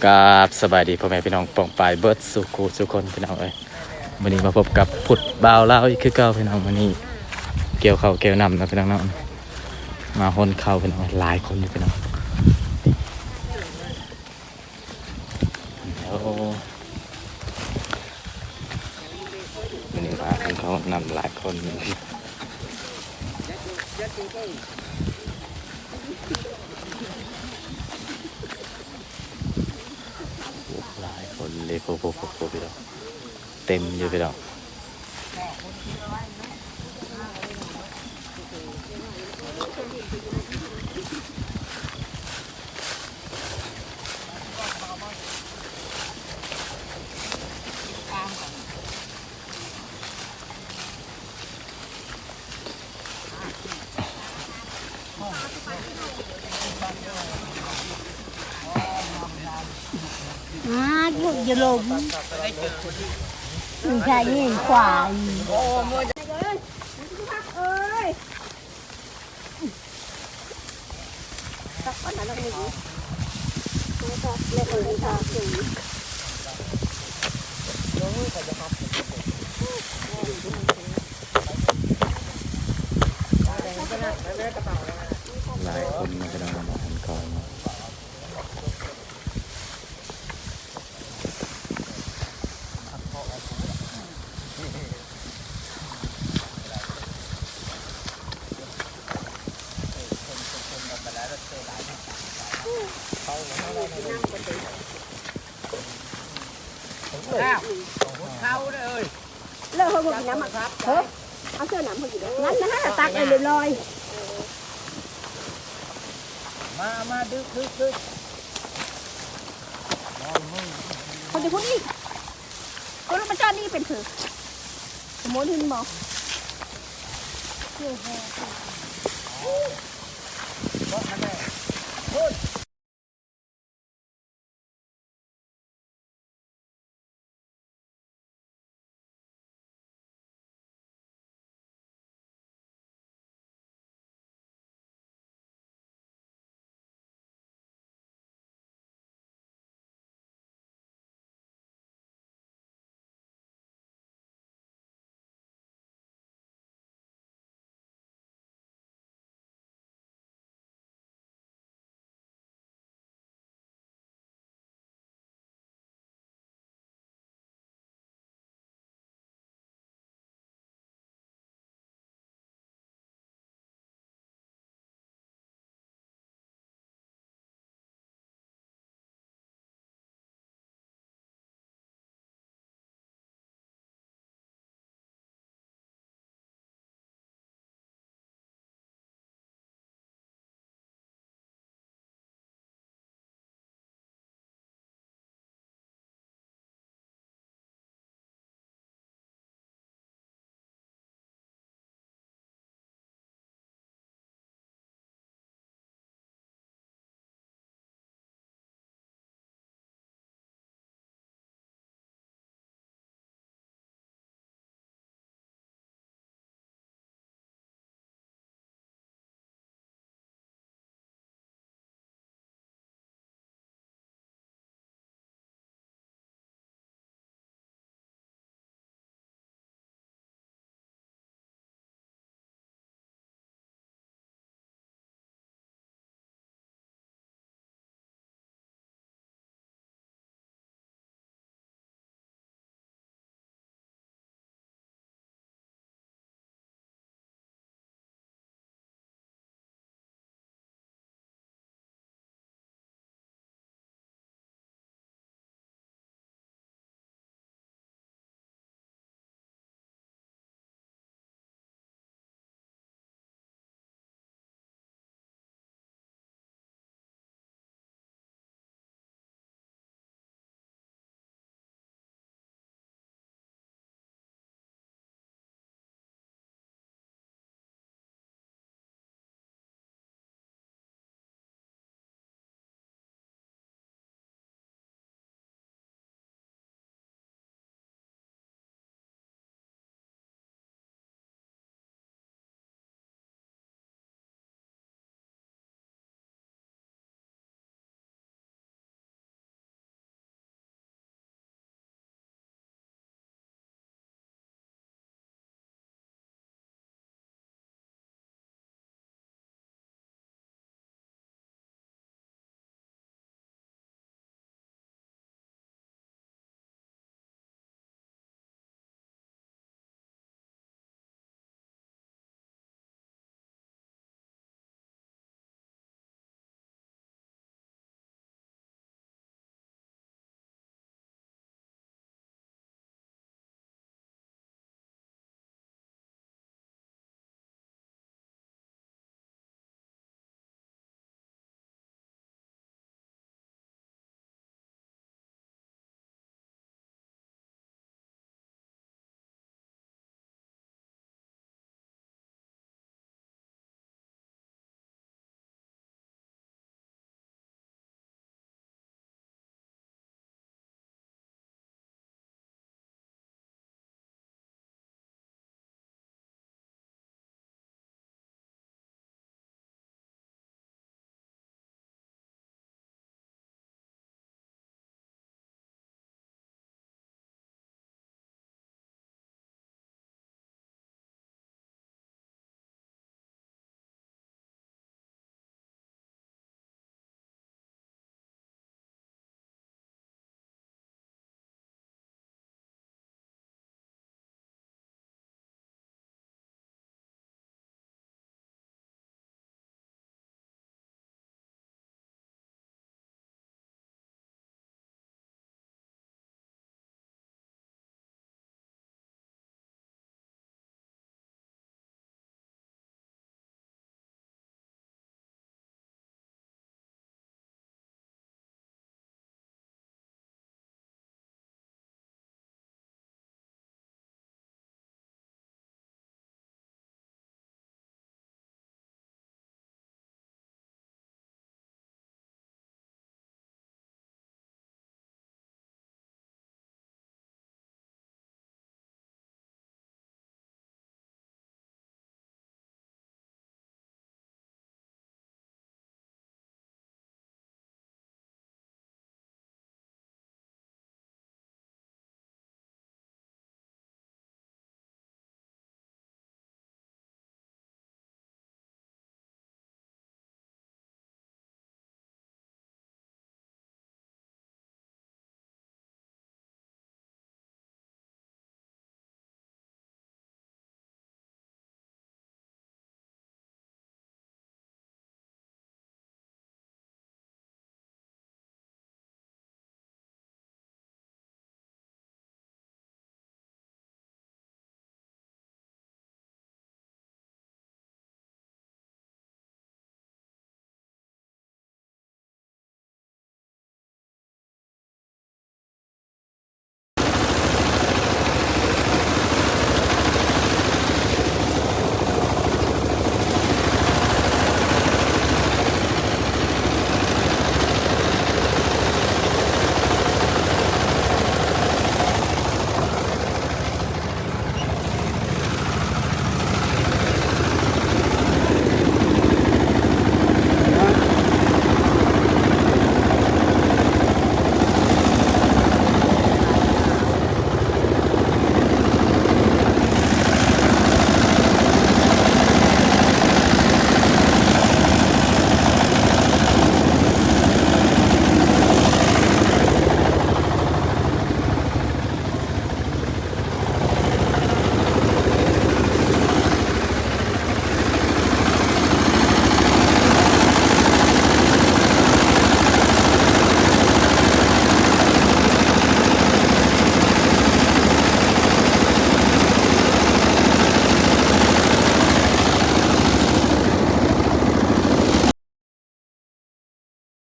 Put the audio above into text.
ກາບສະບາຍດີພໍ່ແມ່ພີ່ນ້ອງປ້ອງປາຍເບິດສູ່ຄູ່ສູ່ຄົນພີ່ນ້ອງເອີຍ. ມື້ນີ້ມາພົບກັບພຸດບ່າວລາວອີກຄືເກົ່າພີ່ນ້ອງ. ມື້ນີ້ກ່ຽວເຂົ້າກ່ຽວນ້ຳເນາະພີ່ນ້ອງເນາະ, ມາຮົນເຂົ້າພີ່ນ້ອງ. ຫຼາຍຄົນຢູ່ພີ່ນ້ອງ. ໂອ້ ມື້ນີ້ມາເຂົ້ານຳຫຼາຍຄົນ ຫຼາຍຄົນເລີຍ. ໂອ້ ໂອ້ ໂອ້ ໂອ້ ພີ່ນ້ອງ ເຕັມຢູ່ພີ່ນ້ອງ. ອາ ລູກຢ່າລົງ ມັນໃຊ້ຍິງຂວາ. ຫຼາຍຄົນມາກະນຳມາເຂົ້າເນາະ. ເຂົ້າເດີ ເລີກເຮົາບໍ່ກິນນ້ຳ ເອີ ເອົາເສື້ອນ້ຳເຮົາກິນ ນັ້ນນະ ຕັກໃຫ້ລຽບລ້ອຍ. ມາ ມາ ດຶກ ດຶກ ດຶກ ເຂົາຈະພຸດອີກ ເຂົາລົງມາຈອດນີ້ເປັນເພີ ສະໝຸນເຫັນບໍ່? ພຸດ